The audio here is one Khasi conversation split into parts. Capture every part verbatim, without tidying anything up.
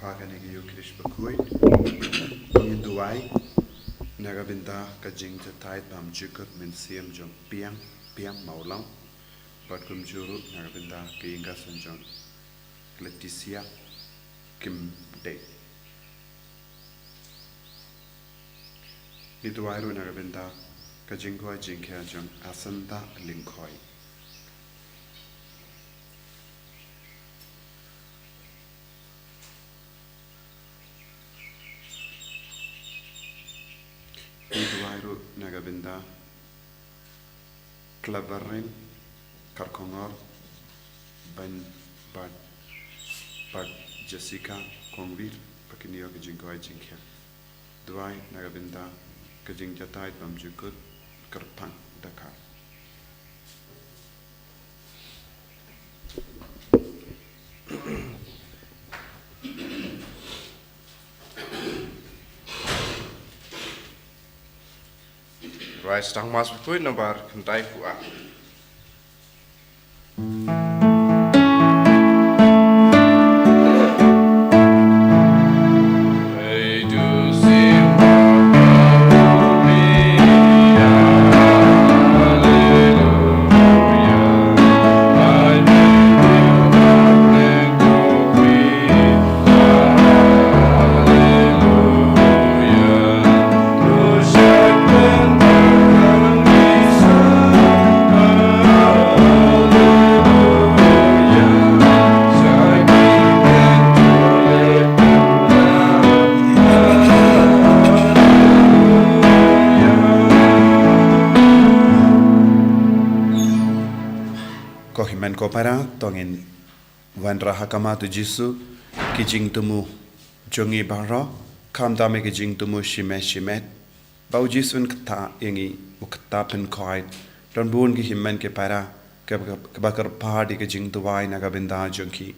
Ba kane ka Eucharist bakhuid, ngin duwai na ka bynta ka jingjatai bymjukut mynsiem jong Piang Piang Mawlong, bad kumjuh ruh na ka bynta ka ïing ka sem jong Leticia Kimdei. Ngi duwai ruh na ka bynta ka jingkhawai jingkhia jong Asanta Lyngkhoi. Ngi duwai ruh na ka bynta Cleverine Karkongor, bad, bad, bad Jessica Kongwir, ba kin ïoh ka jingkhawai jingkhia. Duwai na ka bynta ka jingjatai bymjukut kyrpang dakar. Duwai sdang Mass bakhuid nambar khyndai phew ar. Ko hynmen ko para, to ngin wanrah ha khmat U Jisu ki jingthmu jong ngi baroh, khamtam ïa ki jingthmu shimet shimet. Ba U Jisu un kyrteng ïa ngi, u kyrteng pynkoit, don bun ki hynmen ki para, kiba kyrpad ïa ki jingduwai na ka bynta jong ki.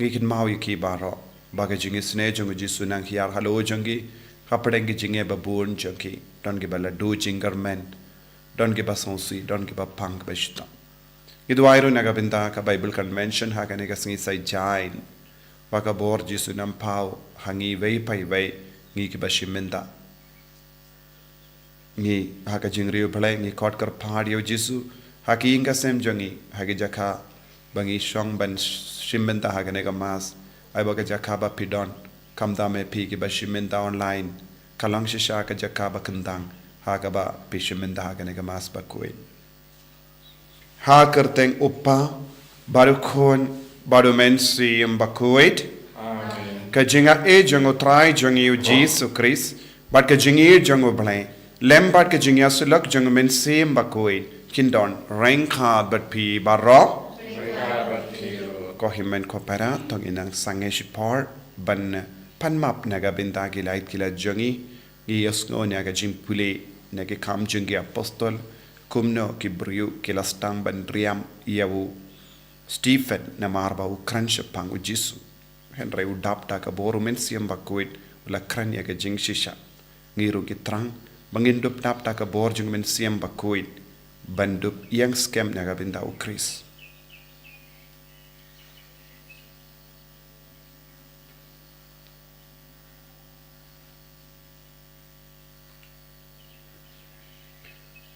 Ngi kynmaw ïa ki baroh, ba ka jingisynei jong U Jisu nang hiar halor jong ki, hapdeng ki jingeh ba bun jong ki, don kiba la duh jingkyrmen, don kiba sngewsih, don kiba pang kiba shitom. Ngi duwai ruh na ka bynta ka Bible Convention ha kane ka sngi Saitjaiñ, ba ka bor Jisu un ym paw ha ngi iwei pa iwei, ngi kiba shim bynta. Ngi ha ka jingriewblei ngi khot kyrpad ïa U Jisu ha ki ïing ka sem jong ngi, ha ki jaka ba ngi shong ban shim bynta ha kane ka Mass, ai ba ka jaka ba phi don, khamtam ïa phi kiba shim bynta online, ka long shisha ka jaka ba kyntang ha kaba phi shim bynta ha kane ka Mass bakhuid. Ha ka kyrteng U Kpa, bad U Khun, bad U Mynsiem Bakhuid. Amen. Ka jingaiei jong U Trai jong ngi U Jisu Khrist, bad ka jingïeit jong U Blei, lem bad ka jingïasyllok jong U Mynsiem Bakhuid, kin don ryngkat bad phi baroh. Ryngkat bad phi ruh. Ko hynmen ko para, to ngin nang sangeh shipor ban pan map na ka bynta ki lait ki lait jong ngi. Ngi ïohsngew na ka jingpule na ki Kam jong ki Apostol, kumno ki briew ki la sdang ban riam ïa u Stephen namar ba u kren shaphang U Jisu. Hynrei u dap da ka bor U Mynsiem Bakhuid, u la kren ïa ka jingshisha. Ngi ruh ngi thrang ba ngin dup dap da ka bor jong U Mynsiem Bakhuid ban dup ïeng skhem na ka bynta U Khrist.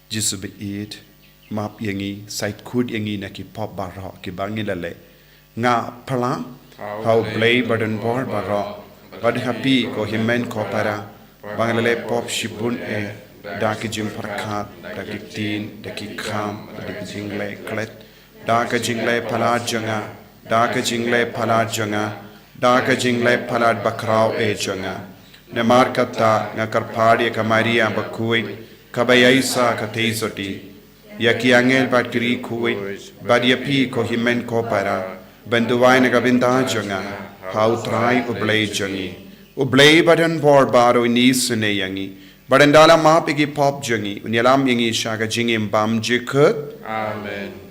Jisu baieit, map ïa ngi, sait khuid ïa ngi na ki pop baroh kiba ngi la leh, nga phla ha U Blei badonbor baroh, bad ha phi ko hynmen ko para, ba nga la leh pop shibun eh, da ki jingpyrkhat, da ki ktien, da ki kham, da ki jingleh klet, da ka jingleh palat jong nga, da ka jingleh palat jong nga, da ka jingleh palat bakhraw eh jong nga. Namar kata nga kyrpad ïa ka Maria bakhuid, kaba ïaishah ka theisotti, ïa ki angel bad ki riewkhuid, bad ïa phi ko hynmen ko para, ban duwai na ka bynta jong nga ha U Trai U Blei jong ngi. U Blei badonbor baroh un isynei ïa ngi, bad ynda la map ïa ki pop jong ngi, un ïalam ïa ngi sha ka jingim bymjukut. Amen.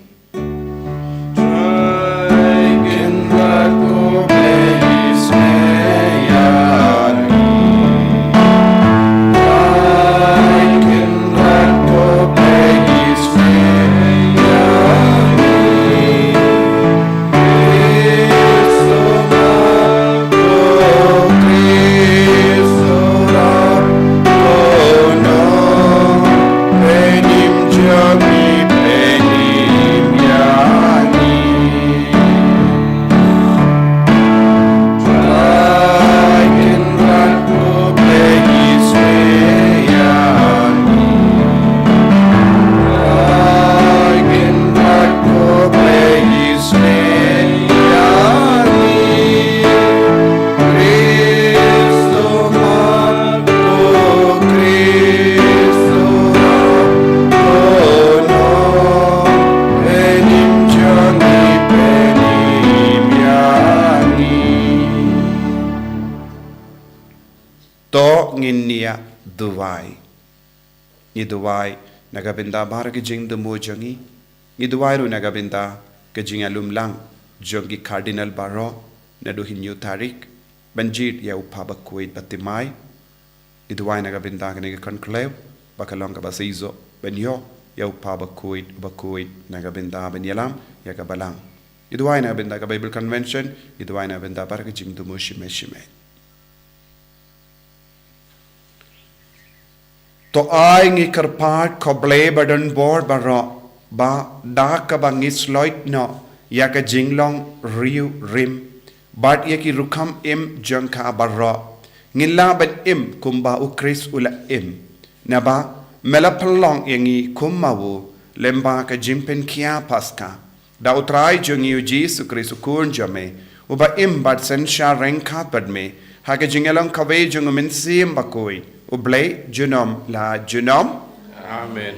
Ngin ïa duwai. Ngi duwai na ka bynta baroh ki jingthmu jong ngi. Ngi duwai ruh na ka bynta ka jingïalum lang jong ki Cardinal baroh naduh hynñiew tarik ban jied ïa u Papa Bakhuid ba thymmai. Ngi duwai na ka bynta kane ka conclave ba ka long kaba shisha ban ïoh ïa u Papa Bakhuid, Bakhuid na ka bynta ban ïalam ïa ka balang. Ngi duwai na ka bynta ka Bible Convention, ngi duwai na ka bynta baroh ki jingthmu shimet shimet. To ai ngi kyrpad ko Blei ba don bor baroh, ba da kaba ngi sloit noh ïa ka jinglong riewrim bad ïa ki rukom im jong ka baroh, ngin lah ban im kumba u Khrist u la im. Naba me la pynlong ïa ngi kum ma u lyngba ka jingpynkhia Paska. Da u Trai jong ngi u Jisu Khrist u Khun jong me, uba im bad synshar ryngkat bad me ha ka jingïalong kawei jong u Mynsiem Bakhuid, u Blei junom la junom. Amen.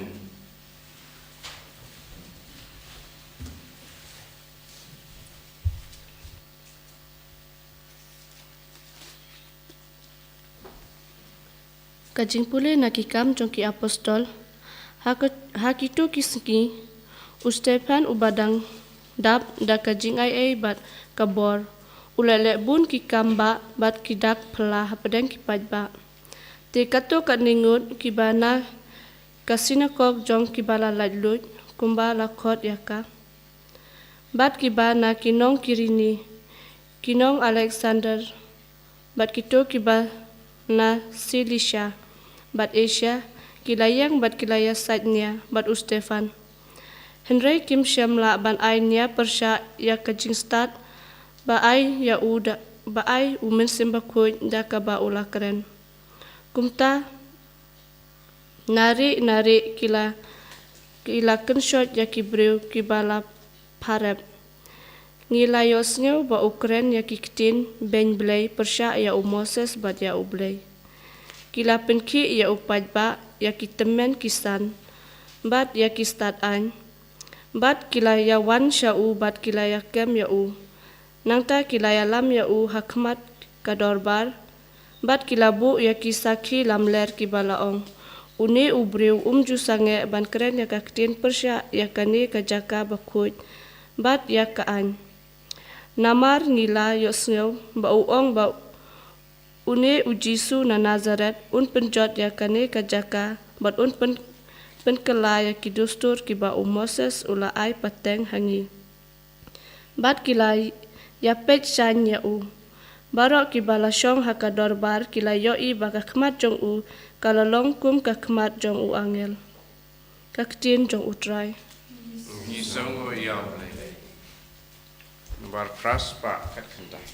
Ka jingpule na ki Kam jong ki Apostol. Ha ka, ha kito ki sngi, u Stephan uba dang dap da ka jingaiei bad ka bor, u la leh bun ki kam bah bad ki dak phylla hapdeng ki paidbah. Te kato katne ngut kiba na ka synagog jong kiba la laitluid, kumba la khot ïa ka. Bad kiba na ki nong Kirene, ki nong Aleksander, bad kito kiba na Silisia bad Asia, ki la ïeng bad ki la ïasaid nia bad u Stephan. Hynrei kim shym lah ban ai nia pyrshah ïa ka jingstad ba ai ïa u da, ba ai u Mynsiem Bakhuid da kaba u la kren. Kumta, nari nari ki la, ki la kynshoit ïa ki briew kiba la pharep. Ngi la ïohsngew ba u kren ïa ki ktien beiñ Blei pyrshah ïa u Moses bad ïa u Blei. Ki la pynkhih ïa u paidbah ïa ki tymmen ki san bad ïa ki stad aiñ. Bad ki la ïawan sha u bad ki la ïakem ïa u. Nangta ki la ïalam ïa u ha khmat ka dorbar. Bad ki la buh ïa ki sakhi lamler kiba la ong, une u briew um ju sangeh ban kren ïa ka ktien pyrshah ïa kane ka jaka bakhuid bad ïa ka aiñ. Namar ngi la ïohsngew ba u ong ba une u Jisu na Nasaret un pynjot ïa kane ka jaka bad un pyn, pynkylla ïa ki dustur kiba u Moses u la ai pateng ha ngi. Bad ki la ïapeit shaiñ ïa u. Baroh kiba la shong ha ka dorbar ki la ïohi ba ka khmat jong u ka la long kum ka khmat jong u angel. Ka ktien jong u Trai. Ngi sngewnguh ïa u Blei. Bar phra spah khat khyndai.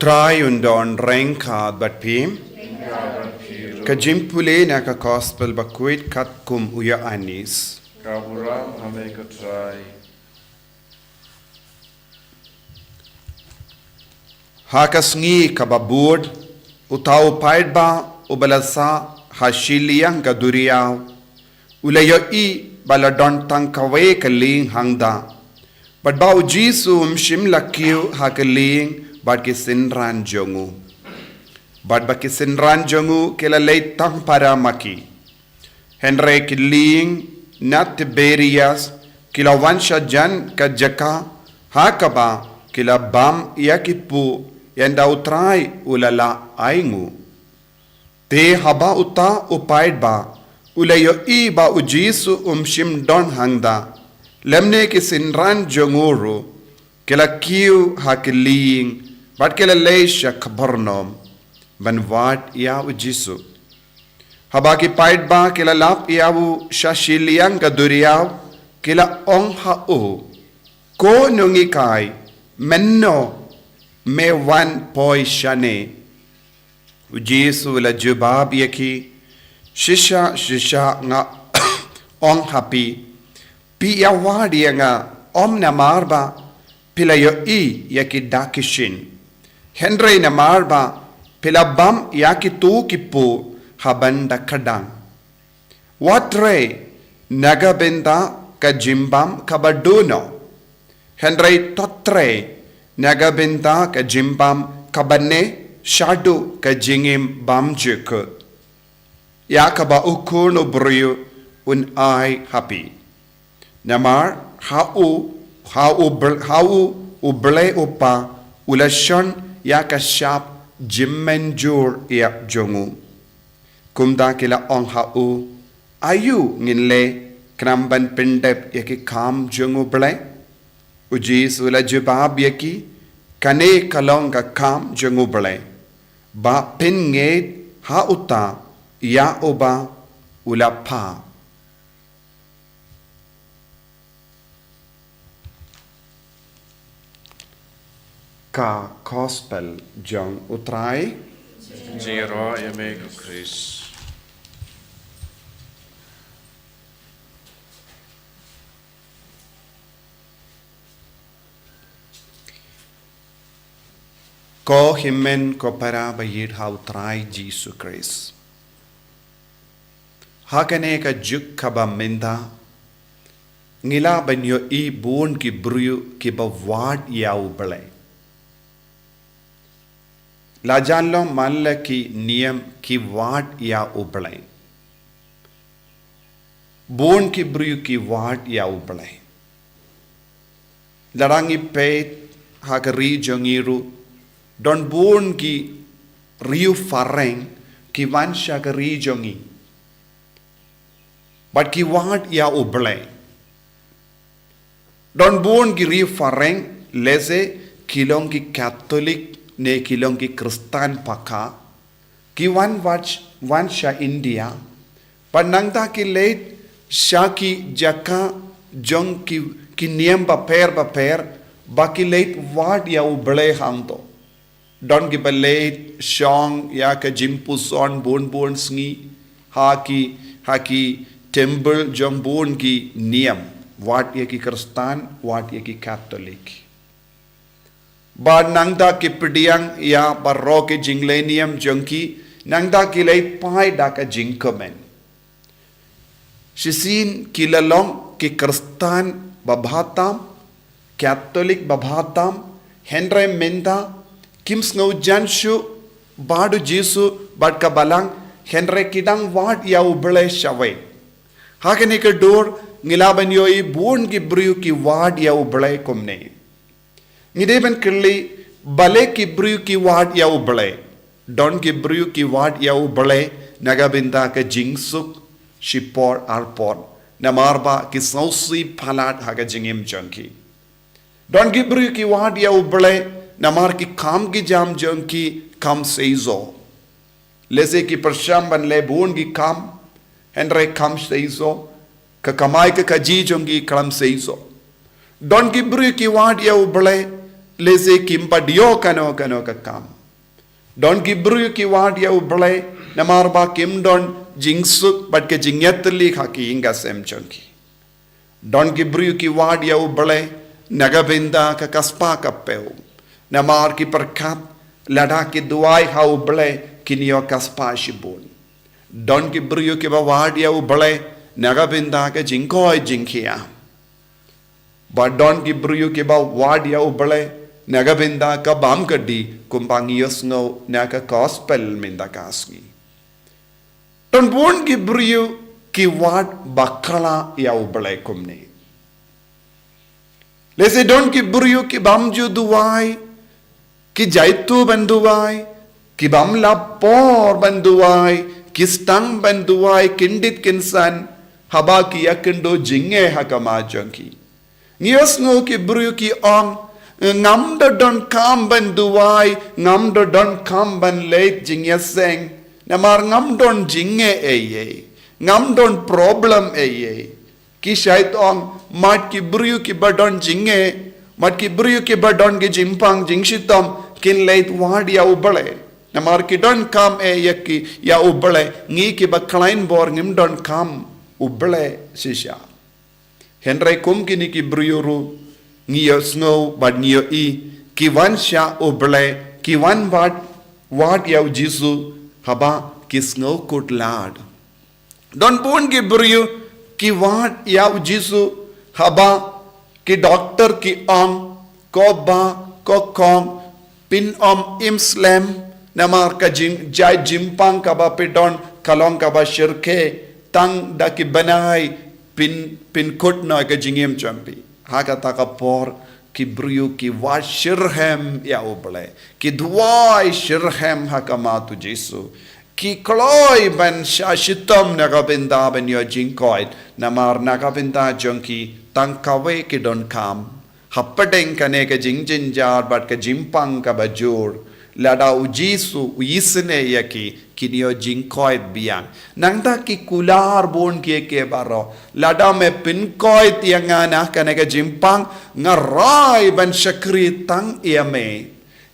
Trai un don ryngkat bad phi. Ka jingpule na ka Gospel bakhuid katkum u Ïoannis. Ka burom ha me ko Trai. Ha ka sngi kaba bud, uta u paidbah uba la sah ha shiliang ka duriaw, u la ïohi ba la don tang kawei ka lieng hangta, bad ba u Jisu um shym la kiew ha ka lieng bad ki synran jong u. Bad ba ki synran jong u ki la leit tang para ma ki. Hynrei ki lieng na Tiberias ki la wan shajan ka jaka ha kaba ki la bam ïa ki puh ynda u Trai u la lah ai nguh. Te haba uta u paidbah u la ïohi ba u Jisu um shym don hangta, lymne ki synran jong u ruh, ki la kiew ha ki lieng bad ki la leit sha Kapernaum ban wad ïa u Jisu. Haba ki paidbah ki la lap ïa u sha shiliang ka duriaw, ki la ong ha u, "Ko nonghikai, mynno me wan poi shane?" U Jisu u la jubab ïa ki, "Shisha shisha nga ong ha phi, phi ïa wad ïa nga, ym namar ba phi la ïohi ïa ki da ki shin, hynrei namar ba phi la bam ïa kito ki puh ha bynta ka dang. Wat trei na ka bynta ka jingbam kaba duh noh, hynrei to trei na ka bynta ka jingbam kaba neh shaduh ka jingim bymjukut, ïa kaba u Khun u briew un ai ha phi. Namar ha u, ha u Bl-, ha u, u Blei u Kpa u la shon ïa ka shap jingmynjur ïa jong u." Kumta ki la ong ha u, "Aïu ngin leh khnang ban pyndep ïa ki kam jong u Blei?" U Jisu u la jubab ïa ki, "Kane ka long ka kam jong u Blei, ba phin ngeit ha uta ïa uba u la phah." Ka Gospel jong u Trai. Jingïaroh ïa me ko Khrist. Ko hynmen ko para ba ïeit ha u Trai Jisu Khrist. Ha kane ka juk kaba mynta, ngi lah ban ïohi bun ki briew kiba wad ïa u Blei. La jan long man la ki niam ki wad ïa u Blei. Bun ki briew ki wad ïa u Blei. Lada ngi peit ha ka ri jong ngi ruh, don bun ki riew phareng ki wan sha ka ri jong ngi. Bad ki wad ïa u Blei. Don bun ki riew phareng, lehse ki long ki Katholik ne ki long ki Khristan paka, ki wan wad, wan sha India, bad nangta ki leit sha ki jaka jong ki, ki niam bapher bapher, ba ki leit wad ïa u Blei hangto. Don kiba leit shong ïa ka jingpuson bun bun sngi ha ki, ha ki temple jong bun ki niam, wat ïa ki Khristan, wat ïa ki Katholik. Bad nangta ki pdiang ïa baroh ki jingleh niam jong ki, nangta ki leit phai da ka jingkmen. Shisien ki la long ki Khristan babha tam, Katholik babha tam, hynrei mynta kim sngewjan shuh bad u Jisu bad ka Balang, hynrei ki dang wad ïa u Blei shawei. Ha kane ka dur ngi lah ban ïohi bun ki briew ki wad ïa u Blei kumne. Ngi dei ban kylli, balei ki briew ki wad ïa u Blei? Don ki briew ki wad ïa u Blei na ka bynta ka jingsuk shipor arpor, namar ba ki sngewsih palat ha ka jingim jong ki. Don ki briew ki wad ïa u Blei namar ki kam ki jam jong ki kam seisoh. Lehse ki pyrshang ban leh bun ki kam, hynrei kam seisoh, ka kamai ka kajih jong ki kam seisoh. Don ki briew ki wad ïa u Blei lehse kim pat ïoh kano kano ka kam. Don ki briew ki wad ïa U Blei namar ba kim don jingsuk bad ka jingïatylli ha ki ïing ka sem jong ki. Don ki briew ki wad ïa U Blei na ka bynta ka ka spah ka phew, namar ki pyrkhat lada ki duwai ha U Blei kin ïoh ka spah shibun. Don ki briew kiba wad ïa U Blei na ka bynta ka jingkoit jingkhiah. Bad don ki briew kiba wad ïa U Blei na ka bynta ka bam ka dih, kumba ngi ïohsngew na ka gospel mynta ka sngi. Don bun ki briew ki wad bakla ïa U Blei kumne. Lehse don ki briew ki bym ju duwai, ki jaituh ban duwai, ki bym lap por ban duwai, ki sdang ban duwai kyndit kynsan, haba ki ïakynduh jingeh ha khmat jong ki. Ngi ïohsngew ki briew ki ong, ngam da donkam ban duwai, ngam da donkam ban leit jingïaseng, namar ngam don jingeh ei ei, ngam don problem ei ei. Ki shait ong, mat ki briew kiba don jingeh, mat ki briew kiba don ki jingpang jingshitom, kin leit wad ïa U Blei. Namar ki donkam eh ïa ki, ïa U Blei, ngi kiba khlaiñ bor ngim donkam U Blei shisha. Hynrei kum kine ki briew ruh, ngi ïohsngew bad ngi ïohi, ki wan sha U Blei, ki wan wad, wad ïa U Jisu, haba ki sngew kut lad. Don bun ki briew ki wad ïa U Jisu, haba ki doktor ki ong, ko bah, ko kong, phin ym im slem, namar ka jing, jai jingpang kaba phi don ka long kaba shyrkhei, tang da ki bnai phin, phin kut noh ïa ka jingim jong phi. Ha kata ka por ki briew ki wad shitrhem ïa U Blei, ki duwai shitrhem ha khmat U Jisu. Ki kloi ban shah shitom na ka bynta ban ïoh jingkoit, namar na ka bynta jong ki tang kawei ki donkam. Hapdeng kane ka jingjynjar bad ka jingpang kaba jur, lada U Jisu u isynei ïa ki, kin ïoh jingkoit biang. Nangta ki kular bun kiei kiei baroh, lada me pynkoit ïa nga na kane ka jingpang, nga rai ban shakri tang ïa me.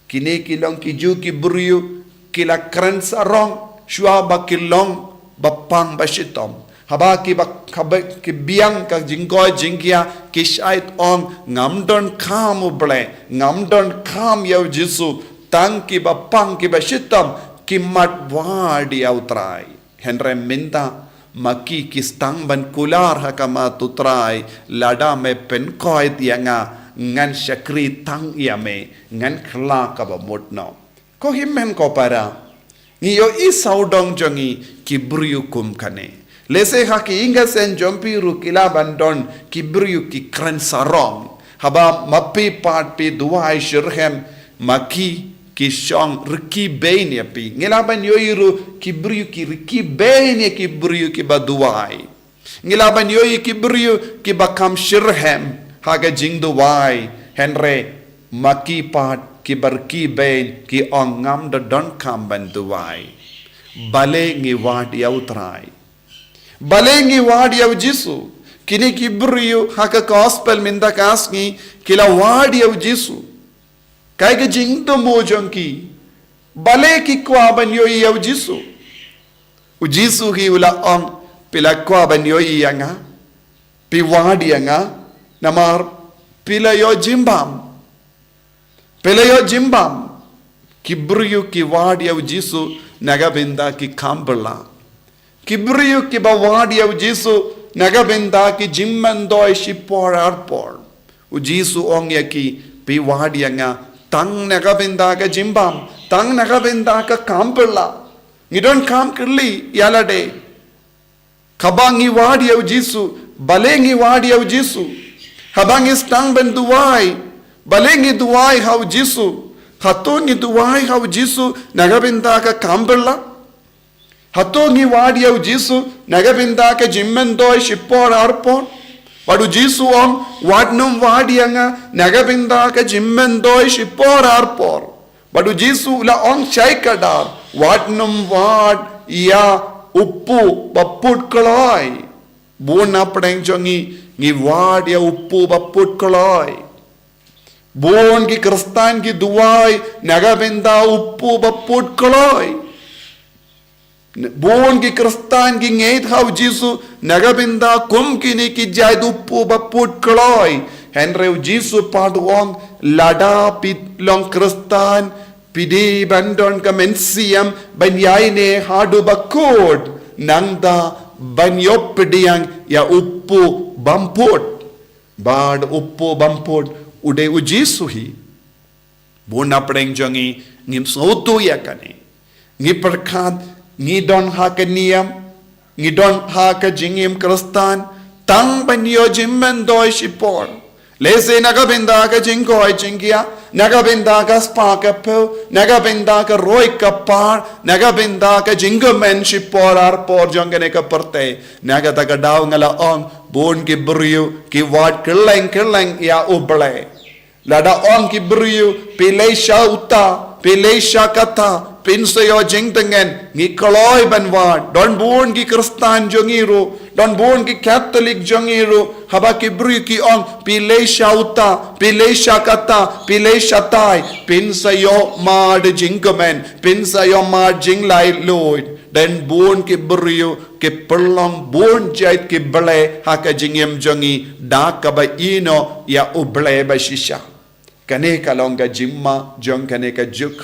Kine ki long ki ju ki briew ki la kren sarong shuwa ba ki long ba pang ba shitom. Haba ki ba, haba ki biang ka jingkoit jingkhiah, ki shait ong, ngam donkam U Blei, ngam donkam ïa U Jisu, tang ki ba pang ki ba shitom ki mat wad ïa U Trai. Hynrei mynta ma ki ki sdang ban kular ha khmat U Trai, lada me pynkoit ïa nga, ngan shakri tang ïa me, ngan kylla kaba mut noh. Ko hynmen ko para, ngi ïohi sawdong jong ngi ki briew kum kane. Lehse ha ki ïing ki sem jong phi ruh ki lah ban don ki briew ki kren sarong. Haba ma phi pat phi duwai shitrhem, ma ki ki shong rkhie beiñ ïa phi. Ngi lah ban ïohi ruh ki briew ki rkhie beiñ ïa ki briew kiba duwai. Ngi lah ban ïohi ki briew kiba kham shitrhem ha ka jingduwai, hynrei ma ki pat kiba rkhie beiñ ki ong, ngam da donkam ban duwai. Balei ngi wad ïa U Trai? Balei ngi wad ïa U Jisu? Kine ki briew ha ka gospel mynta ka sngi ki la wad ïa U Jisu. Kaei ka jingthmu jong ki? Balei ki kwah ban ïohi ïa U Jisu? U Jisu hi u la ong, phi la kwah ban ïohi ïa nga, phi wad ïa nga namar phi la ïoh jingbam. Phi la ïoh jingbam. Ki briew ki wad ïa U Jisu na ka bynta ki kham bylla. Ki briew kiba wad ïa U Jisu na ka bynta ki jingmyntoi shipor arpor. U Jisu ong ïa ki, phi wad ïa nga tang na ka bynta ka jingbam, tang na ka bynta ka kham bylla. Ngi donkam kylli ïa lade, haba ngi wad ïa U Jisu, balei ngi wad ïa U Jisu? Haba ngi sdang ban duwai, balei ngi duwai ha U Jisu? Hato ngi duwai ha U Jisu na ka bynta ka kham bylla? Hato ngi wad ïa U Jisu na ka bynta ka jingmyntoi shipor arpor? Bad U Jisu ong, wat nym wad ïa nga na ka bynta ka jingmyntoi shipor arpor. Bad U Jisu u la ong shai kdar, wat nym wad ïa u kpu ba put kloi. Bun na pdeng jong ngi ngi wad ïa u kpu ba put kloi. Bun ki Khristan ki duwai na ka bynta u kpu ba pud kloi. Bun ki Khristan ki ngeit ha u Jisu na ka bynta kum kine ki jait u kpu ba pud kloi. Hynrei u Jisu pat u ong, lada phi long Khristan, phi dei ban don ka mynsiem ban ïaineh haduh ba kut, nangta ban ïoh pdiang ïa u kpu bym pud. Bad u kpu bym pud u dei u Jisu hi. Bun na pdeng jong ngi ngim sngewthuh ïa kane. Ngi pyrkhat ngi don ha ka niam, ngi don ha ka jingim Khristan tang ban ïoh jingmyntoi shipor. Lehse na ka bynta ka jingkoit jingkhiah, na ka bynta ka spah ka phew, na ka bynta ka roi ka par, na ka bynta ka jingkmen shipor arpor jong kane ka pyrthei. Na kata ka daw nga la ong, bun ki briew ki wad kylleng kylleng ïa U Blei. Lada ong ki briew, phi leit sha uta, phi leit sha kata, phin sa ïoh jingtngen, ngi kloi ban wad. Don bun ki Khristan jong ngi ruh, don bun ki Katholik jong ngi ruh, haba ki briew ki ong, phi leit sha uta, phi leit sha kata, phi leit shatai, phin sa ïoh mad jingkmen, phin sa ïoh mad jinglaitluid. Don bun ki briew ki pynlong bun jait ki blei ha ka jingim jong ngi da kaba ïehnoh ïa U Blei ba shisha. Kane ka long ka jingma jong kane ka juk.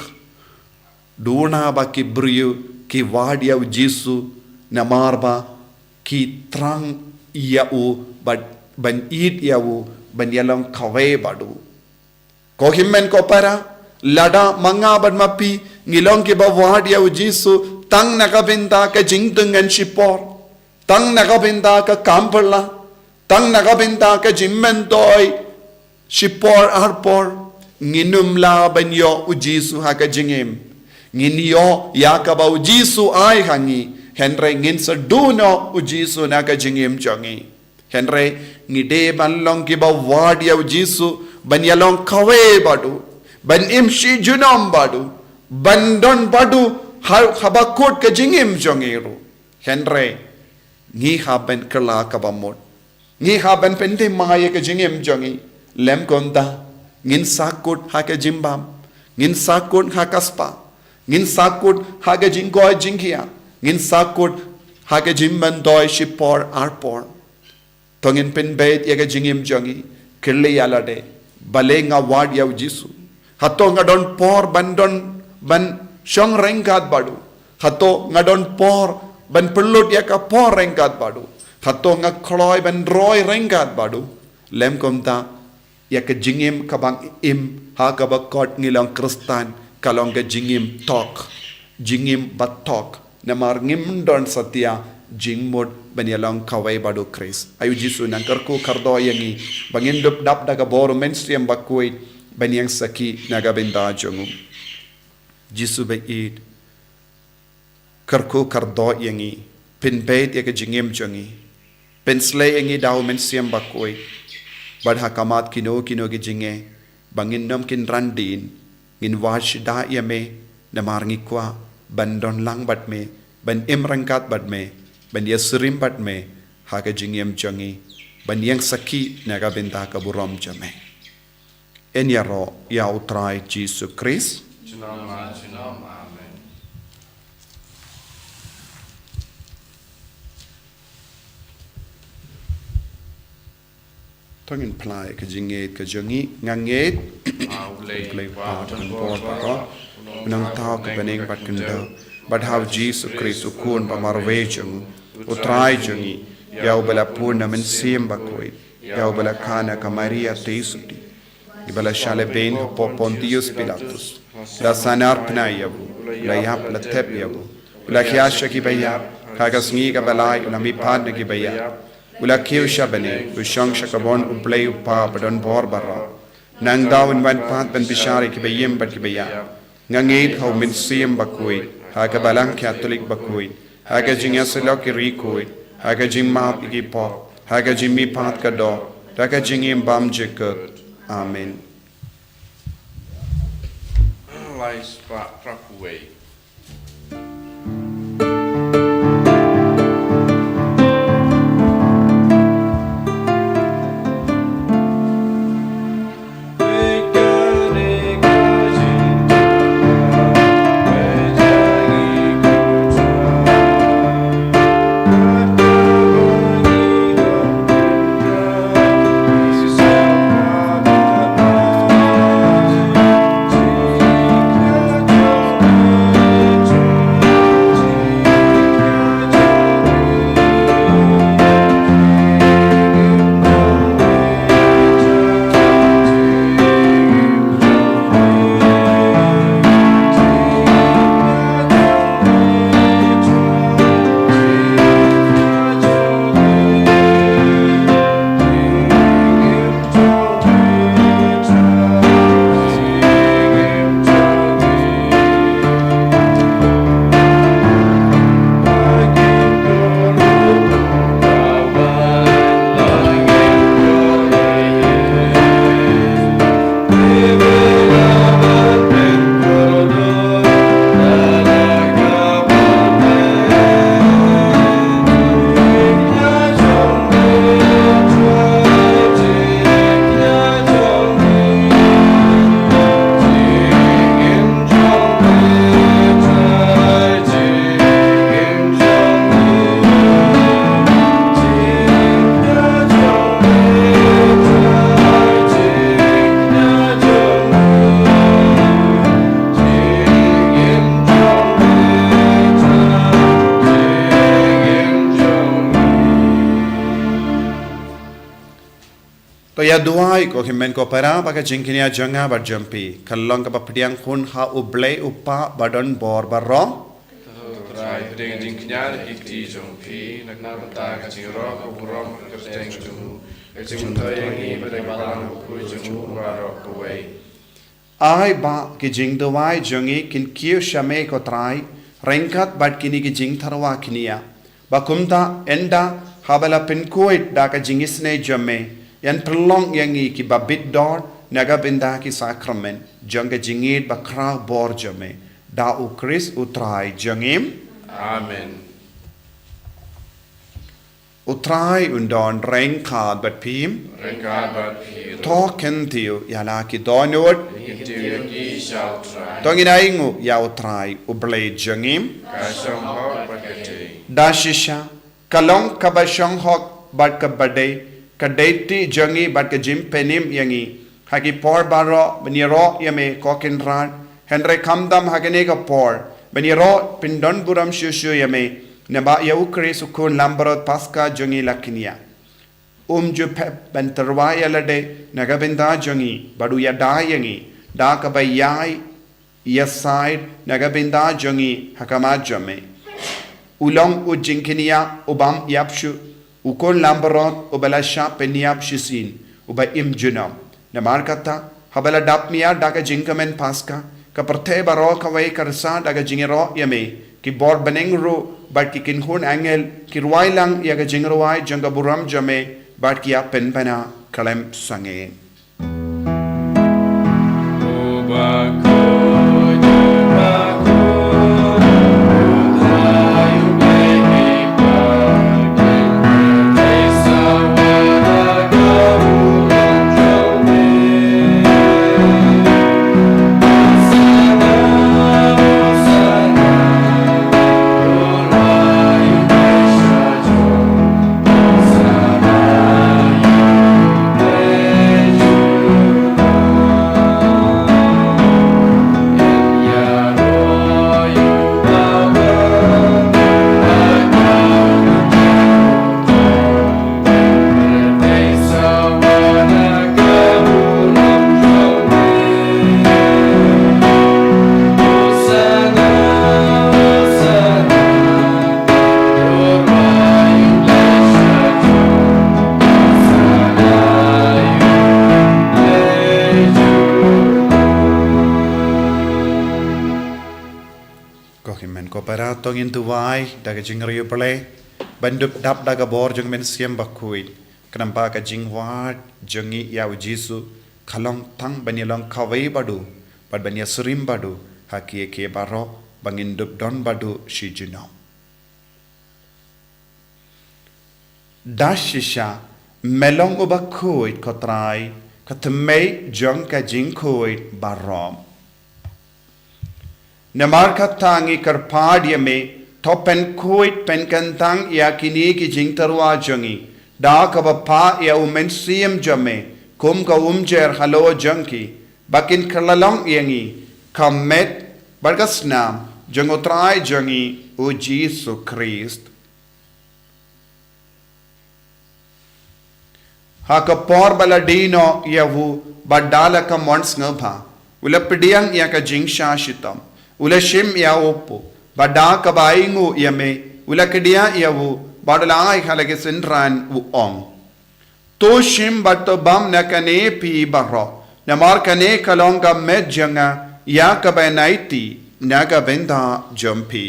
Duna ba ki briew ki wad ïa U Jisu namar ba ki thrang ïa u, bad ban ïeit ïa u, ban ïalong kawei bad u. Ko hynmen ko para, lada ma nga bad ma phi ngi long kiba wad ïa U Jisu tang na ka bynta ka jingtngen shipor, tang na ka bynta ka kam pyrla, tang na ka bynta ka jingmyntoi shipor arpor, ngin ym lah ban ïoh U Jisu ha ka jingim. Ngin ïoh ïa kaba U Jisu ai ha ngi, hynrei ngin sa duh noh U Jisu na ka jingim jong ngi. Hynrei ngi dei ban long kiba wad ïa U Jisu, ban ïalong kawei bad u, ban im shi junom bad u, ban don bad u ha, haba kut ka jingim jong ngi ruh. Hynrei ngi hap ban kylla kaba mut. Ngi hap ban pynthymmai ïa ka jingim jong ngi. Lym kumta, ngin sa kut ha ka jingbam, ngin sa kut ha ka spah, ngin sa kut ha ka jingkoit jingkhiah, ngin sa kut ha ka jingmyntoi shipor arpor. To ngin pynbeit ïa ka jingim jong ngi, kylli ïa lade, balei nga wad ïa U Jisu? Hato nga don por ban don, ban shong ryngkat bad u? Hato nga don por ban pynlut ïa ka por ryngkat bad u? Hato nga kloi ban roi ryngkat bad u? Lym kumta, ïa ka jingim kaba ngi im ha kaba kot ngi long Khristan ka long ka jingim thok, jingim ba thok. Namar ngim don satia jingmut ban ïalong kawei bad U Khrist. Ai U Jisu nang kyrkhu kyrdoh ïa ngi ba ngin dup dap da ka bor U Mynsiem Bakhuid ban ïeng sakhi na ka bynta jong u. Jisu ba ïeit, kyrkhu kyrdoh ïa ngi, pynbeit ïa ka jingim jong ngi, pynsleh ïa ngi da U Mynsiem Bakhuid, bad ha khmat kino kino ki jingeh ba ngin ym kynran dien, ngin wad shuh da ïa me, namar ngi kwah ban don lang bad me, ban im ryngkat bad me, ban ïasyriem bad me ha ka jingim jong ngi, ban ïeng sakhi na ka bynta ka burom jong me. Yn ïaroh ïa U Trai Jisu Khrist. Junom, junom, amen. To ngin phla ïa ka jingngeit ka jong ngi. Nga ngeit ha U Blei, Blei Kpa, Kpa uba don bor baroh, u Nongthaw ka bneng bad kyndoh, bad ha U Jisu Khrist U Khun ba marwei jong u, U Trai jong ngi, ïa uba la bun na Mynsiem Bakhuid, ïa uba la kha na ka Maria Theisotti, ïa uba la shah lehbeiñ hapoh Pontius Pilatus, la sahnarphna ïa u, la ïap, la thep ïa u, u la khiah sha kiba ïap, ha ka sngi kaba lai u la mihpat na kiba ïap, u la kiew sha bneng, u shong sha kawei U Blei U Kpa ba don bor baroh. Nangta un wan pat ban bishar ïa kiba im bad kiba ïap. Nga ngeit ha U Mynsiem Bakhuid, ha ka Balang Katholik bakhuid, ha ka jingïasyllok ïa ki riewkhuid, ha ka jingmap ïa ki pop, ha ka jingmihpat ka doh, ha ka jingim bymjukut. Amen. Lai spah phra phew wei. To ïa duwai ko hynmen ko para ba ka jingkñia jong nga bad jong phi kan long kaba pdiang khun ha U Blei U Kpa badonbor baroh. To Trai, pdiang jingkñia ha ki kti jong phi na ka bynta ka jingrwai ka burom ka kyrteng jong u, ka jingmyntoi ïa ngi bad ïa ka balang bakhuid jong u baroh kawei. Ai ba ki jingduwai jong ngi kin kiew sha me ko Trai ryngkat bad kine ki jingtyrwa kñia. Ba kumta ynda haba la pynkhuid da ka jingisynei jong me, yn pynlong ïa ngi kiba bit dor na ka bynta ki sakramen jong ka jingïeit bakhraw bor jong me. Da U Khrist U Trai jong ngi. Amen. U Trai un don ryngkat bad phi. Ryngkat bad phi ruh. To kyntiew ïa la ki dohnud. Kyntiew ïa ki sha U Trai. To ngin ainguh ïa U Trai U Blei jong ngi. Ka shong hok bad ka dei. Da shisha ka long kaba shong hok bad kaba dei, ka dei ti jong ngi bad ka jingpynim ïa ngi ha ki por baroh ban ïaroh ïa me ko Kynrad. Hynrei khamtam ha kane ka por ban ïaroh pyndonburom shuh shuh ïa me, naba ïa U Khrist U Khun Langbrot Paska jong ngi la kñia. Um ju pep ban tyrwa ïa lade na ka bynta jong ngi bad u ïada ïa ngi da kaba ïai ïasaid na ka bynta jong ngi ha khmat jong me. U long u jingkñia u bym ïap shuh, U Khun Langbrot uba la shah pynïap shisien, uba im junom. Namar kata haba la dap miat da ka jingkmen Paska, ka pyrthei baroh kawei ka rsa da ka jingïaroh ïa me, ki bor bneng ruh bad ki kynhun angel ki rwai lang ïa ka jingrwai jong ka burom jong me bad ki ïa pynbna khlem sangeh. Ko hynmen ko para, to ngin duwai da ka jingriewblei ban dup dap da ka bor jong U Mynsiem Bakhuid, khnang ba ka jingwad jong ngi ïa U Jisu ka long tang ban ïa long kawei bad u bad ban ïa shim bad u ha ki, ki baroh ba ngin dup don bad u shi junom. Da shisha me long uba khuid ko Trai, ka thymmei jong ka jingkhuid baroh. Namar kata ngi kyrpad ïa me, to pynkhuid pynkyntang ïa kine ki jingtyrwa jong ngi da kaba phah ïa U Mynsiem jong me kum ka umjer halor jong ki, ba kin kylla long ïa ngi ka met bad ka snam jong U Trai jong ngi U Jisu Khrist. Ha ka por ba la die noh ïa u bad da la ka mon sngewbha, u la pdiang ïa ka jingshah shitom, u la shim ïa u paw, bad da kaba ainguh ïa me, u la kdiah ïa u bad u la ai ha la ki synran, u ong: To shim bad to bam na kane phi baroh, namar kane ka long ka met jong nga ïa kaba yn aiti na ka bynta jong phi.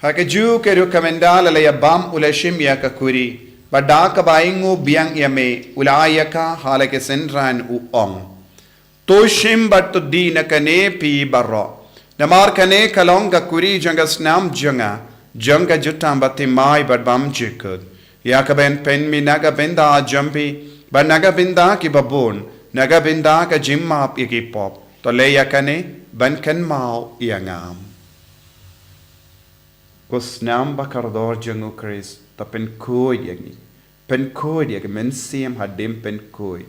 Ha kajuh ka rukom ynda la ïa bam u la shim ïa ka kuri, bad da kaba ainguh biang ïa me, u la ai ïa ka ha la ki synran, u ong: To shim bad to die na kane phi baroh, namar kane ka long ka kuri jong ka snam jong nga, jong ka jutang bathymmai bad bymjukut, ïa kaba yn pynmih na ka bynta jong phi bad na ka bynta ki babun, na ka bynta ka jingmap ïa ki pop. To leh ïa kane ban kynmaw ïa nga. Ko snam ba kordor jong U Khrist, To pynkhuid ïa ngi. Pynkhuid ïa ki mynsiem hadien pynkhuid.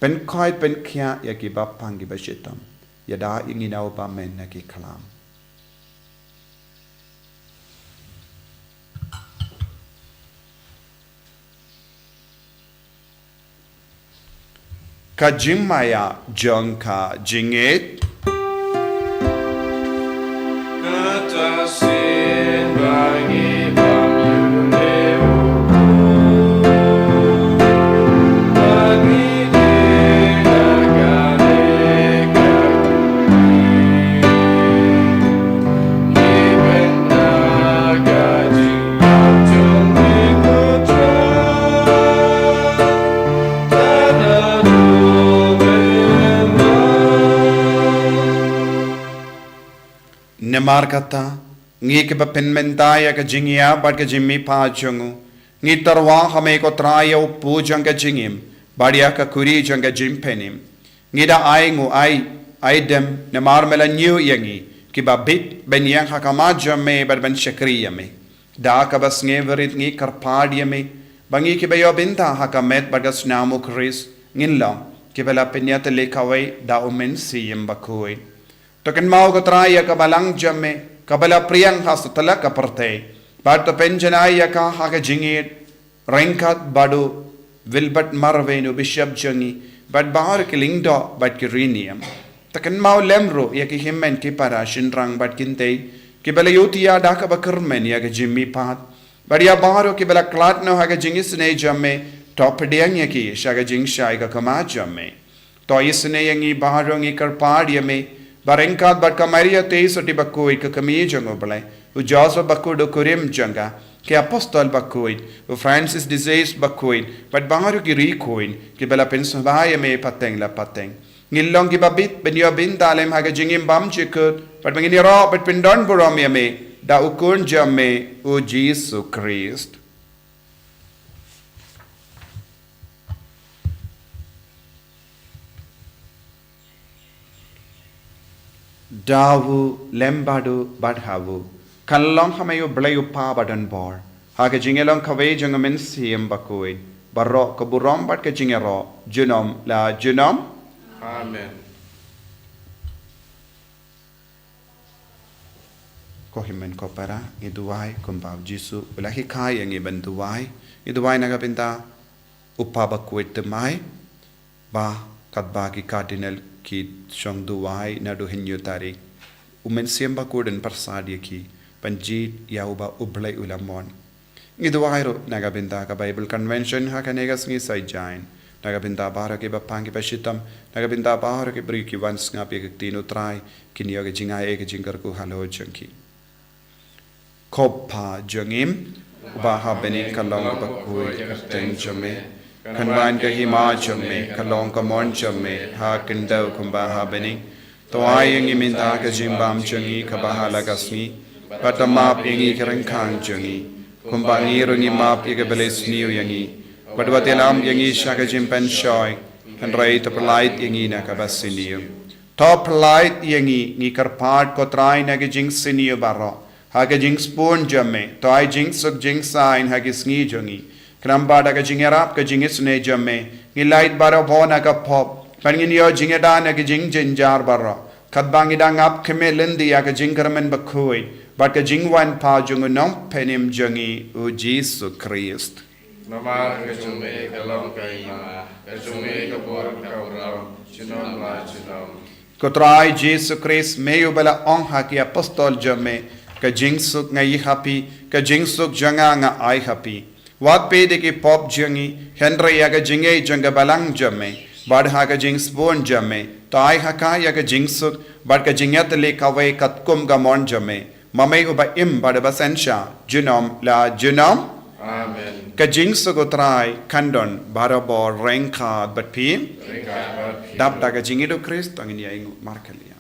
Pynkhuid pynkhiah ïa ki bapang ki bashitom. Ïada ïa ngi na u bymman na ki khlam. Ka jingmaïa jong ka jingngeit. Kata sien ba ngi bam ïa u, ba ngi dei na ka dei ka kuri. Ngi bynta ka jingmut jong ngi ko Trai. Namar kata, ngi kiba pynmynta ïa ka jingïap bad ka jingmihpat jong u, ngi tyrwa ha me ko Trai ïa u kpu jong ka jingim bad ïa ka kuri jong ka jingpynim. Ngi da ai nguai, ai dem, namar me la ñiew ïa ngi kiba bit ban ïeng ha khmat jong me bad ban shakri ïa me. Da kaba sngewrit ngi kyrpad ïa me ba ngi kiba ïoh bynta ha ka met bad ka snam u Khrist ngin long kiba la pynïatylli kawei da u Mynsiem Bakhuid. To kynmaw ko Trai ïa ka balang jong me kaba la pdiang ha satlak ka pyrthei, bad to pynjanai ïa ka ha ka jingïeit ryngkat bad u Wilbert Marwein u bishop jong ngi bad baroh ki lyngdoh bad ki riewniam. To kynmaw lem ruh ïa ki hynmen ki para shynrang bad kynthei kiba la ïohthiah da kaba kyrmen ïa ka jingmihpat, bad ïa baroh kiba la khlad noh ha ka jingisynei jong me, to pdiang ïa ki sha ka jingshai ka khmat jong me. To isynei ïa ngi baroh, ngi kyrpad ïa me ba ryngkat bad ka Maria Theisotti Bakhuid ka kmie jong u Blei, u Joseph Bakhuid u kurim jong ka, ki apostol bakhuid, u Francis de Sales Bakhuid bad baroh ki riewkhuid kiba la pynsngewbha ïa me pateng la pateng, ngin long kiba bit ban ïoh bynta lem ha ka jingim bymjukut bad ba ngin ïaroh bad pyndonburom ïa me da u Khun jong me u Jisu Khrist. Da u, lem bad u bad ha u, kan long ha me u Blei u Kpa badonbor, ha ka jingïalong kawei jong u Mynsiem Bakhuid, baroh ka burom bad ka jingïaroh junom la junom. Amen. Ko hynmen ko para, ngi duwai kumba u Jisu u la hikai ïa ngi ban duwai. Ngi duwai na ka bynta u Kpa Bakhuid thymmai, ba katba ki Cardinal ki shong duwai naduh hynñiew tarik, u Mynsiem Bakhuid un pyrsad ïa ki ban jied ïa uba u Blei u la mon. Ngi duwai ruh na ka bynta ka Bible Convention ha kane ka sngi Saitjaiñ, na ka bynta baroh ki bapang ki bashitom, na ka bynta baroh ki briew ki wan sngap ïa ka ktien u Trai, kin ïoh ka jingai, ka jingkyrkhu halor jong ki. Ko Kpa jong ngi, uba ha bneng, ka long kaba khuid ka kyrteng jong me, kan wan ka hima jong me, ka long ka mon jong me ha khyndew kumba ha bneng. To ai ïa ngi mynta ka jingbam jong ngi kaba ha la ka sngi, bad to map ïa ngi ki ryngkang jong ngi, kumba ngi ruh ngi map ïa kiba leh sniew ïa ngi. Bad wat ïalam ïa ngi sha ka jingpynshoi, hynrei to pyllait ïa ngi na kaba sniew. To pyllait ïa ngi, ngi kyrpad ko Trai na ki jingsniew baroh, ha ka jingsbun jong me, to ai jingsuk jingsaiñ ha ki sngi jong ngi. Khnang ba da ka jingïarap ka jingisynei jong me, ngi lait barabor na ka pop, bad ngin ïoh jingïada na ki jingjynjar baroh, katba ngi dang ap khmih lynti ïa ka jingkyrmen bakhuid bad ka jingwan pat jong u Nongpynim jong ngi u Jisu Khrist. Namar ka jong me ka long ka hima, ka jong me ka bor ka burom, junom la junom. Ko Trai Jisu Khrist, me uba la ong ha ki apostol jong me, ka jingsuk nga ai ha phi, ka jingsuk jong nga nga ai ha phi. Wat peit ïa ki pop jong ngi, hynrei ïa ka jingngeit jong ka balang jong me. Bad ha ka jingsbun jong me, to ai ha ka ïa ka jingsuk bad ka jingïatylli kawei katkum ka mon jong me, ma me uba im bad uba synshar junom la junom. Amen. Ka jingsuk u Trai kan don barabor ryngkat bad phi. Ryngkat bad phi. Dap da ka jingïeit u Khrist, to ngin ïa ainguh markylliang.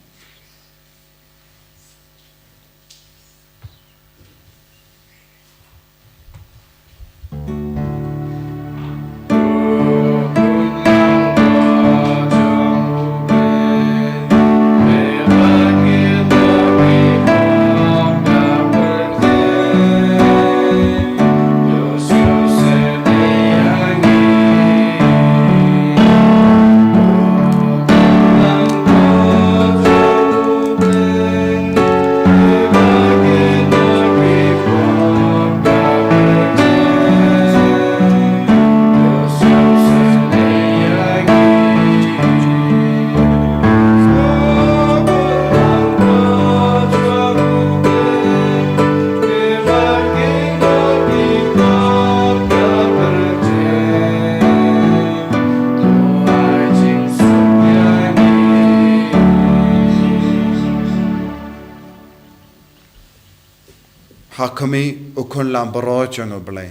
Ha khmih, u Khun Lambrot jong U Blei.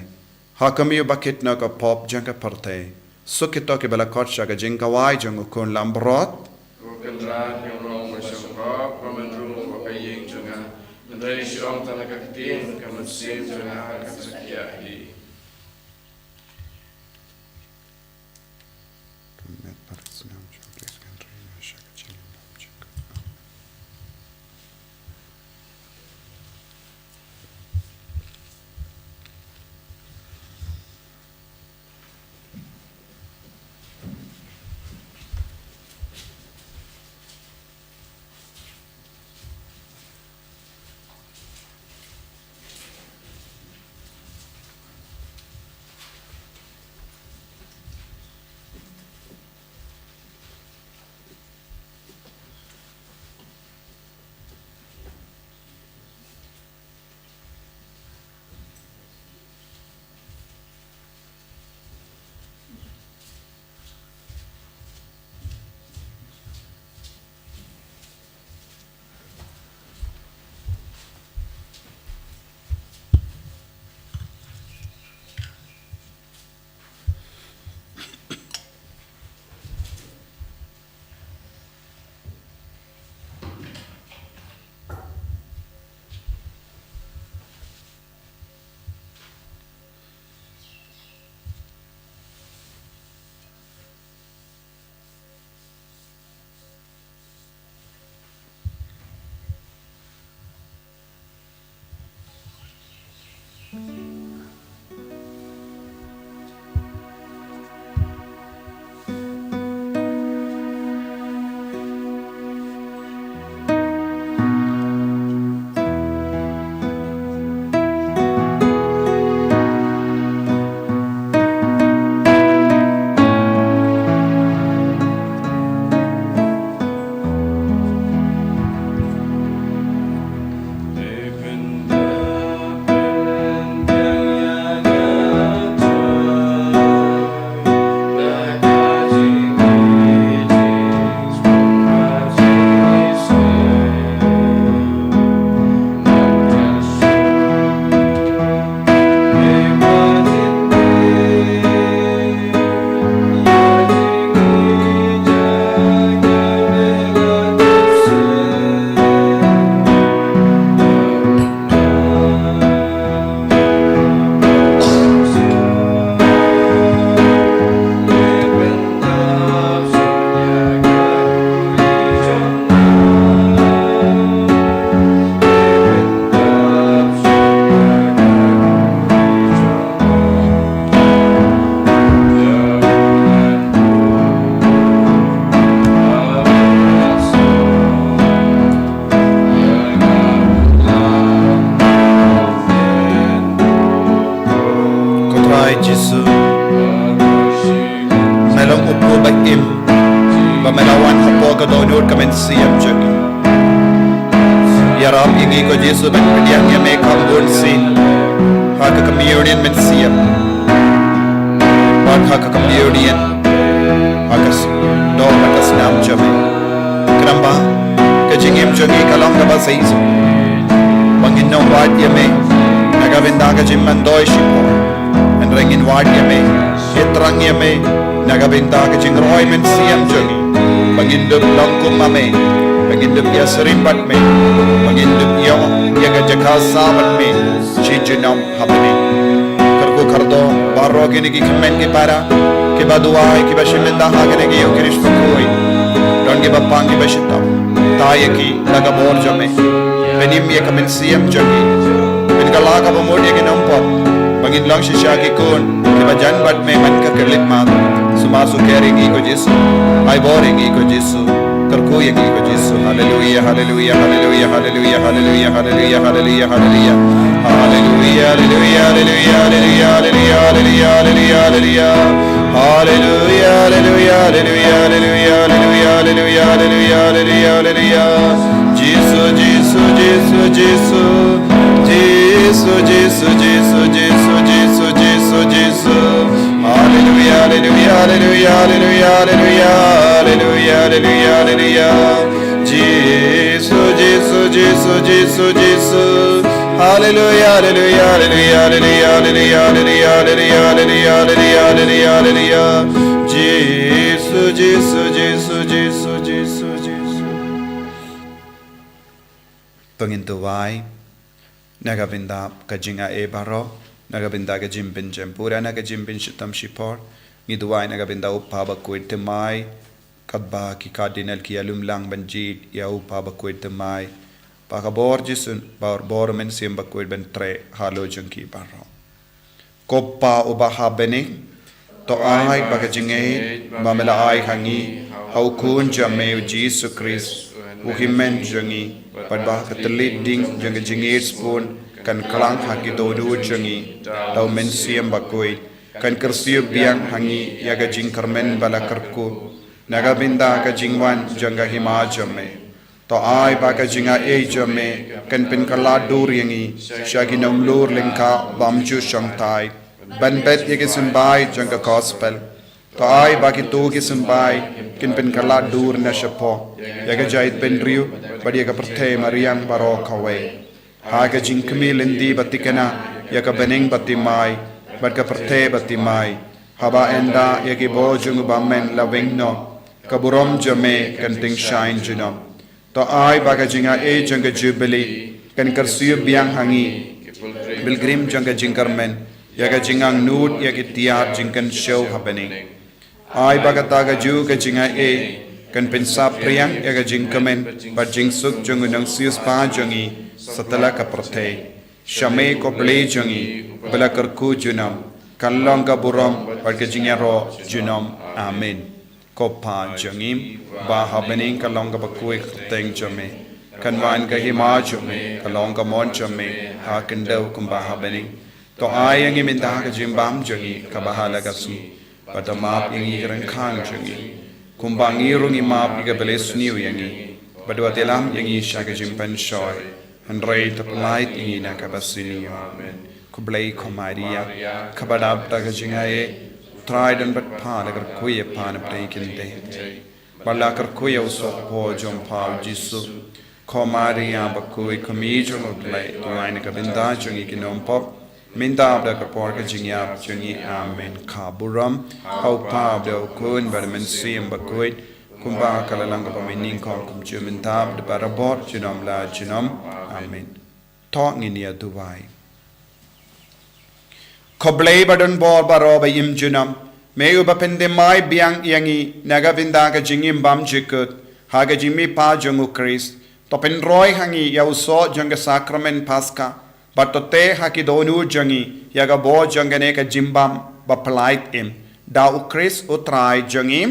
Ha khmih, uba kit noh ïa ka pop jong ka pyrthei. Suk kito kiba la khot sha ka jingkawai jong u Khun Lambrot. Ko Kynrad, ngam long ba shong pop, ba men rung ba ka ïing jong nga. Hynrei shu ong tang ïa ka ktien, ka mynsiem jong nga kan sa khiah hi. Ko Trai Jisu, me long u kpu ba im, ba me la wan hapoh ka dohnud ka mynsiem jong ngi. Ïarap ïa ngi ko Jisu ban pdiang ïa me kham bun sien ha ka communion mynsiem bad ha ka communion ha ka s-, doh bad ka snam jong me. Khnang ba ka jingim jong ngi ka long kaba shisha, ba ngin ym wad ïa me na ka bynta ka jingmyntoi shipor, hynrei ngin wad ïa me, ïatrang ïa me na ka bynta ka jingroi mynsiem jong ngi, ba ngin dup long kum ma me, ba ngin dup ïasyriem bad me, ba ngin dup ïoh ïa ka jaka sah bad me shi junom ha bneng. Kyrkhu kyrdoh baroh kine ki kmen ki para, kiba duwai, kiba shim bynta ha kane ka ïing Khrist bakhuid. Don kiba pang, kiba shitom. Thaw ïa ki da ka bor jong me. Pynim ïa ka mynsiem jong ki. Pynkylla kaba mut ïa ki nongpop, ba ngin long shisha ki khun kiba jan bad me man ka khyllipmat. Sumar sukher ïa ngi ko Jisu. Ai bor ïa ngi ko Jisu. Kyrkhu ïa ngi ko Jisu. Haleluia, haleluia, haleluia, haleluia, haleluia, haleluia, haleluia, haleluia. Haleluia, haleluia, haleluia, haleluia, haleluia, haleluia, haleluia. Haleluia, haleluia, haleluia, haleluia, haleluia, haleluia, haleluia, haleluia. Jisu, Jisu, Jisu, Jisu. Jisu, Jisu, Jisu, Jisu, Jisu, Jisu, Jisu. Haleluia, haleluia, haleluia, haleluia, haleluia, haleluia, haleluia, haleluia. Jisu, Jisu, Jisu, Jisu, Jisu. Haleluya, haleluya, haleluya, haleluya. Jisu, Jisu, Jisu, Jisu, Jisu, Jisu. To ngin duwai. Na ka bynta ka jingaiei baroh, na ka bynta ka jingpynjem pura, na ka jingpynshitom shipor, ngi duwai na ka bynta u Kpa Bakhuid thymmai, katba ki Cardinal ki ïalum lang ban jied ïa u Kpa Bakhuid thymmai, ba ka bor Jisu, ba bor Mynsiem Bakhuid ban trei halor jong ki baroh. Ko Pa uba ha bneng, to ai ba ka jingngeit ba me la ai ha ngi ha u Khun jong me u Jisu Khrist, u hynmen jong ngi, bad ba ka thylliej ding jong ka jingngeit sbun kan kylla ha ki dohnud jong ngi da u Mynsiem Bakhuid, kan kyrsiew biang ha ngi ïa ka jingkyrmen ba la kyrkhu na ka bynta ka jingwan jong ka hima jong me. To ai ba ka jingaiei jong me kan pynkylla dur ïa ngi sha ki nonglor lyngkha bym ju shongthait ban bet ïa ki symbai jong ka gospel. To ai ba kito ki symbai kin pynkylla dur na shapoh ïa ka jaitbynriew bad ïa ka pyrthei mariang baroh kawei, ha ka jingkhmih lynti ba thikna ïa ka bneng ba thymmai bad ka pyrthei ba thymmai, haba ynda ïa ki bor jong u bymman la weng noh, ka burom jong me kan tyngshaiñ junom. To ai ba ka jingaiei jong ka Jubili kan kyrsiew biang ha ngi, pilgrim jong ka jingkyrmen, ïa ka jingangnud ïa ki tiar jingkynshew ha bneng. Ai ba kata kajuh ka jingaiei kan pynsaphriang ïa ka jingkmen bad jingsuk jong u Nongsiewspah jong ngi satlak ka pyrthei. Sha me ko Blei jong ngi, ba la kyrkhu junom, kan long ka burom bad ka jingïaroh junom. Amen. Ko Pa jong ngi ba ha bneng, kan long kaba khuid ka kyrteng jong me. Kan wan ka hima jong me, kan long ka mon jong me ha khyndew kumba ha bneng. To ai ïa ngi mynta ka jingbam jong ngi kaba ha la ka sngi. Bad to map ïa ngi ki ryngkhang jong ngi, kumba ngi ruh ngi map ïa kiba la isniew ïa ngi. Bad wat ïalam ïa ngi sha ka jingpynshoi, hynrei to pyllait ïa ngi na kaba sniew. Amen. Khublei ko Maria, kaba dap da ka jingaiei, U Trai u don bad pha. La kyrkhu ïa pha na pdeng ki kynthei, bad la kyrkhu ïa u sohpor jong pha u Jisu. Ko Maria bakhuid, ko Mei jong u Blei, to duwai na ka bynta jong ngi ki nongpop, mynta bad ha ka por ka jingïap jong ngi. Amen. Ka burom ha u Kpa bad ha u Khun bad ha u Mynsiem Bakhuid, kumba ka la long kaba mynnyngkong, kumjuh mynta bad barabor, junom la junom. Amen. To ngin ïa duwai. Ko Blei ba don bor baroh ba im junom, me uba pynthymmai biang ïa ngi na ka bynta ka jingim bymjukut ha ka jingmihpat jong u Khrist, to pynroi ha ngi ïa u soh jong ka sakramen Paska, bad to teh ha ki dohnud jong ngi ïa ka bor jong kane ka jingbam ba pyllait im. Da u Khrist U Trai jong ngi.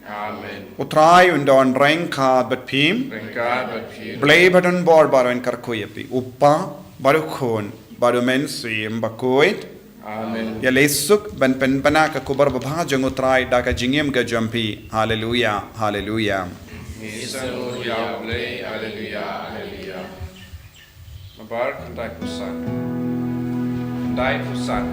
Amen. U Trai un don ryngkat bad phi. Ryngkat bad phi. Blei ba don bor baroh un kyrkhu ïa phi, u Kpa bad u Khun bad u Mynsiem Bakhuid. Amen. Ïa leit suk ban pynbna ka khubor babha jong U Trai da ka jingim ka jong phi. Haleluya, haleluya. Ngi sngewnguh ïa U Blei, haleluya, haleluya. Nambar khyndai phew san. Khyndai phew san.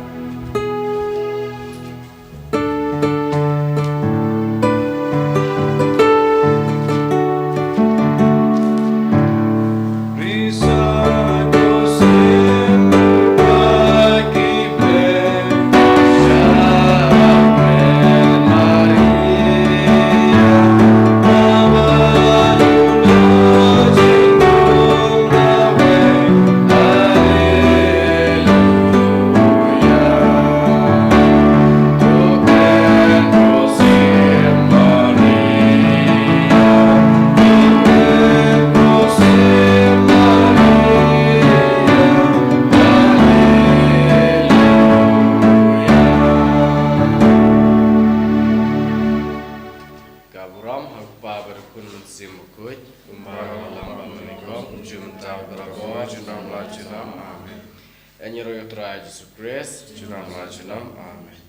Ka burom ha u Kpa bad u Khun, Mynsiem Bakhuid, kumba ka la long bad mynnyngkong, kumjuh mynta bad barabor, junom la junom. Amen. Ïaroh ïa U Trai Jisu Khrist. Junom la junom. Amen.